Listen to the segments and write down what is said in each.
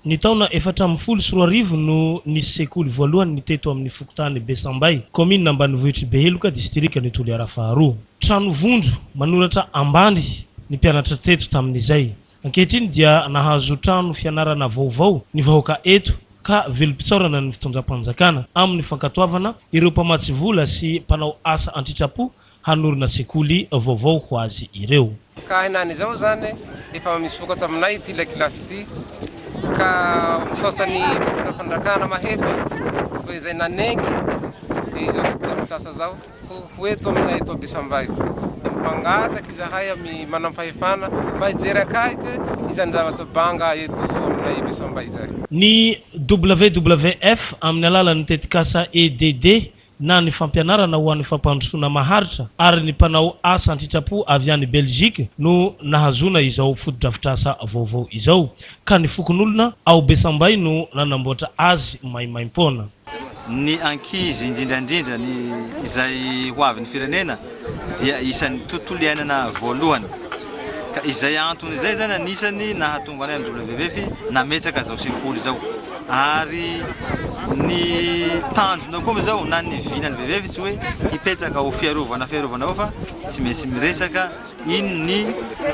Ny taona 2014 no nisy sekoly voalohany teto amin'ny fokontany Besambay, kaominina ambanivohitr'i Beheloka, distrikan'i Toliara faharoa. Trano vondro manoratra ambany ny mpianatra teto tamin'izay. Ankehitriny dia nahazo trano fianarana vaovao ny vahoaka eto ka velom-pitsaorana ny fitondram-panjakana amin'ny fankatoavana ireo mpamatsy vola sy mpanao asa an-tritrapo hanorina sekoly vaovao ho azy ireo. Ka henany izao zany efa misokatra aminay ity lakilasy ity ka misaotra ny mpitondra fanjakana mahefa fa izay nanenky izao fotodrafitrasa zao ho eto aminay eto Besambay. Mangataky izahay amin'ny manam-pahefana mba hijery akaiky izany zavatra banga eto aminay Besambay izay. Ny WWF amin'ny alalan'ny tetikasa EDD na ny fampianarana ho an'ny fampandrosoana maharitra ary ny mpanao asa an-tritrapo avy any Belgique no nahazoana izao fotodrafitrasa vaovao izao ka ny fokonolona ao Besambay no nanamboatra azy maimaimpoana. Ny ankizy indrindra indrindra ny izay ho avin'ny firenena dia isan'ny tontolo iainana voalohany ka izay antony izay zany anisany nahatonga anay amin'ny WWF nametraka izao sekoly izao ary ny tanjona koa zao na ny vinan'ny WWF tsy hoe hipetraka ho fiarovana fiarovana ao fa tsy maintsy miresaka ino ny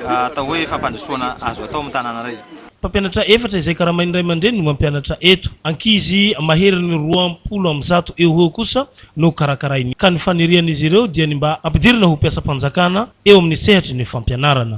atao hoe fampandrosoana azo atao amin'ny tanàna ray. Mpampianatra efatra izay karamain'ny ray aman-dreny no mampianatra eto. Ankizy maherin'ny 120 eo ho eo kosa no karakarainy ka ny fanirian'izy ireo dia ny mba hampidirina ho mpiasam-panjakana eo amin'ny sehatry ny fampianarana.